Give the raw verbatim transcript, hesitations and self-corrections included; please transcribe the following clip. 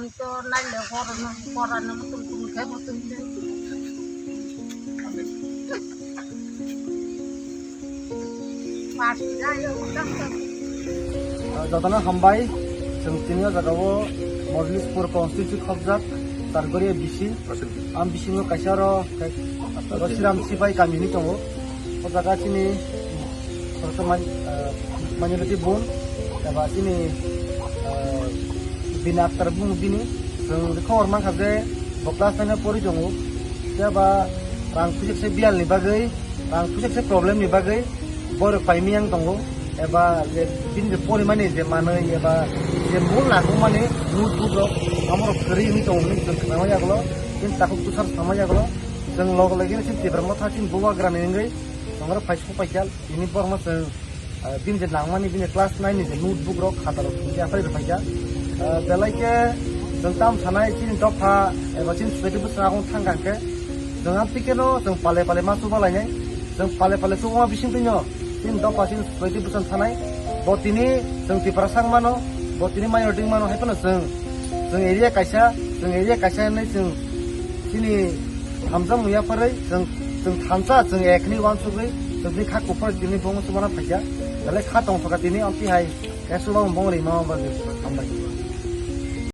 To naile hor no, hor ano mutung tung khe mutung de. Jotono hambai, chwng tini o jaga o Mojlispur constituency khobjak, Targoria bisi. Am bisingo kaisa oro, oro Siram Sipai kami hinwi tongo. O jaga chini, ah, minority bun, eba chini, ah, bini aktar bung bini. Chwng khobor mankha je bo class nine o pori tongo. Tei ba rang puisekse biyal ni bagwi, rang puisekse problem ni bagwi borok paimiyang tongo. Eba je bini je porimani je manwi eba je mul nangkukmani notebook rok amorok kwrwi wngwi tongo hinwi chwng khna manya ulo. Chini takhuk bwsar sama yagulo chwng log logino chini Tipra Motha chini bubagra ni wngwi chwng oro phai sok paikha. Tini borokno chwng, ah, bini je nangmani bini class nine ni je notebook rok khata rok chwng yapharwi rwphaikha. Ah, belai khe chwng tamo sanai chini dopha eba chini society bwskango thangkha hwnkhe chwng amtwi kheno chwng pale pale ma chuba lainai. Chwng pale pale chubama bisingtwino chini dopha chini society bwsang sanai. Bo tini chwng Tiprasa wngmano, bo tini minority wngmano, hai phano chwng, chwng area kaisa, chwng area kaisa hinwi chwng chini hamjakmung yapharwi chwng, chwng thansa, chwng ek hinwi uansugwi chwng tini kha kuphur tini bongni chubana phaikha. Belai kha tongthokha tini amtwi hai kaisa bongni rimama bagwi. Hambai.